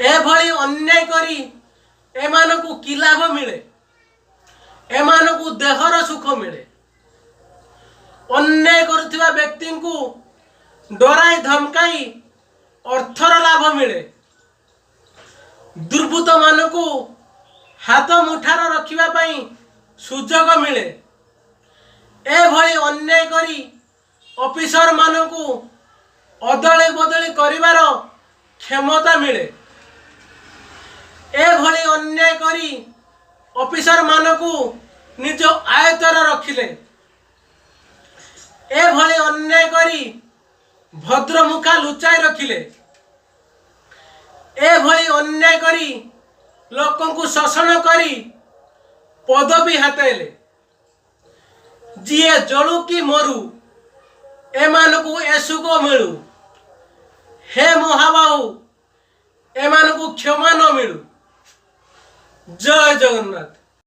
ଏଭଳି ଅନ୍ୟାୟ କରି ଏମାନଙ୍କୁ କି ଲାଭ ମିଳେ? ଏମାନଙ୍କୁ ଦେହର ସୁଖ ମିଳେ। ଅନ୍ୟାୟ କରୁଥିବା ବ୍ୟକ୍ତିଙ୍କୁ ଡରାଇ ଧମକାଇ ଅର୍ଥର ଲାଭ ମିଳେ। ଦୁର୍ବୃତ୍ତମାନଙ୍କୁ ହାତ ମୁଠାରେ ରଖିବା ପାଇଁ ସୁଯୋଗ ମିଳେ। ଏଭଳି ଅନ୍ୟାୟ କରି ଅଫିସରମାନଙ୍କୁ ଅଦଳି ବଦଳି କରିବାର କ୍ଷମତା ମିଳେ। ଏଭଳି ଅନ୍ୟାୟ କରି ଅଫିସରମାନଙ୍କୁ ନିଜ ଆୟତରେ ରଖିଲେ। ଏଭଳି ଅନ୍ୟାୟ କରି ଭଦ୍ରମୁଖା ଲୁଚାଇ ରଖିଲେ। ଏଭଳି ଅନ୍ୟାୟ କରି ଲୋକଙ୍କୁ ଶୋଷଣ କରି ପଦବୀ ହାତେଇଲେ। ଯିଏ ଜଳୁ କି ମରୁ, ଏମାନଙ୍କୁ ଏ ସୁଖ ମିଳୁ। ହେ ମହାବାହୁ, ଏମାନଙ୍କୁ କ୍ଷମା ନ ମିଳୁ। ଜୟ ଜଗନ୍ନାଥ।